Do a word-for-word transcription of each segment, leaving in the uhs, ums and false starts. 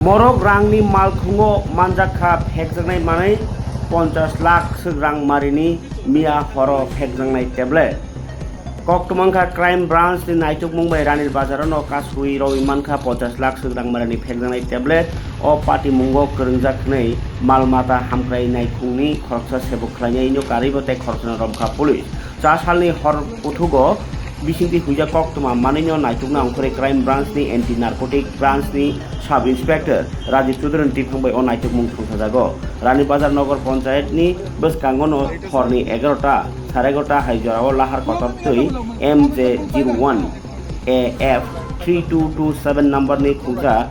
Morok rangni malkhungo manjak kha phekjaknai manwi ponchash lakh swk rang marini miya horo phekjaknai tablet. Koktwma wngkha Crime Branch ni naitukmung bai Rani Bazar no kasui rwi mankha ponchash lakh swk rang marini phekjaknai tablet. O patimungo kwrwngjak hwnwi mal mata hamkrai naikhungni khoroksa sebuk khlainai no karwi bo tei khoroksano romkha police. Cha salni hor kuthugo bisingtwi huijak koktwma manwino naitukna ongkhorwi Crime Branch ni Anti Narcotic Branch ni Sub Inspector Rajiv Chaudhary ni tiphang bai o naitukmung thwngsajago. Rani Bazar Nagar Panchayat ni bwskango no horni egarota, sare egarota hai jorao lahar kotor twi M J zero one A F three two two seven number ni khungsa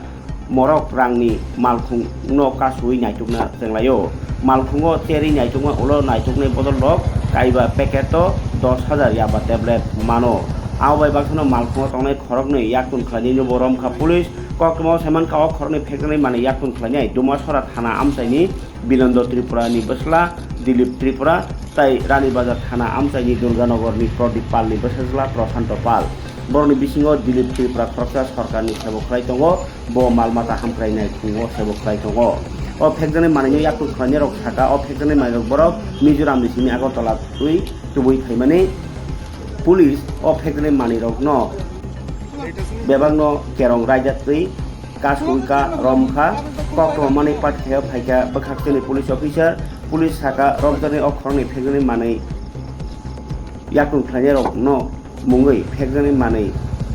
morok rangni malkhungno kasui naitukna chenglaio. Malkhungo cherwi naitukma ulo naituknai bodol rok kaiba packet o dos hajar yaba tablet mano. Abo bai baksano malkhungo tongnai khoroknwi yaktun khlainai no bo romkha police. Koktwma saimankha o khoroknwi phekjaknai manwi yaktun khlainai Dumasora thana amchaini Bilendo Tripura ni bwsla Dilip Tripura tei Rani Bazar thana amchaini Durganagar ni Pradip Pal ni bwsajla Prashanto Pal. Borokni bisingo Dilip Tripura khoroksa sorkarni sebo khlai tongo, bo mal mata hamkrai naikhungo sebo khlai tongo. O phekjaknai manwino yaktun khlainai rok saka, o phekjaknai manwi rok borok Mizoram ni simi Agartala twi tubui phaimani police o phekjaknai manwi rokno bebakno kerong raida twi kasui ka romkha. Koktwma manwi patkhe phaikha bwkhak chini police officer. Police saka romjaknai o khoroknwi phekjaknai manwi yaktun khlainai rokno mungwi phekjaknai manwi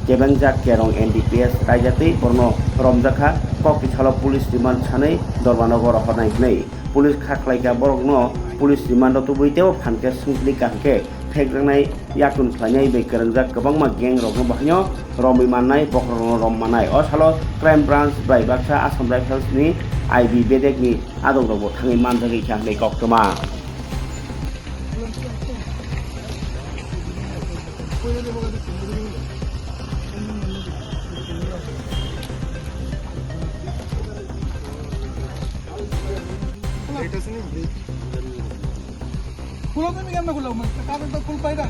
kebengjak kerong N D P S raida twi borokno romjakha. Kok tisalo police remand sanwi Dormanogo rohornai hwnwi police kha khlaikha. Borokno police remand o tubui teibo phan khe swngchini kaham khe phekjaknai yaktun khlainai bai kwrwngjak kwbangma gang rokno bahaino romwi mannai, bokhorokno rom mannai. O salo Crime Branch bai baksa Assam Rifles ni I B bedek ni adong rokbo thangwi manjagwi kha hwnwi koktwma. Kulo kami yang nak kulo, mas kami tak kul pai dah.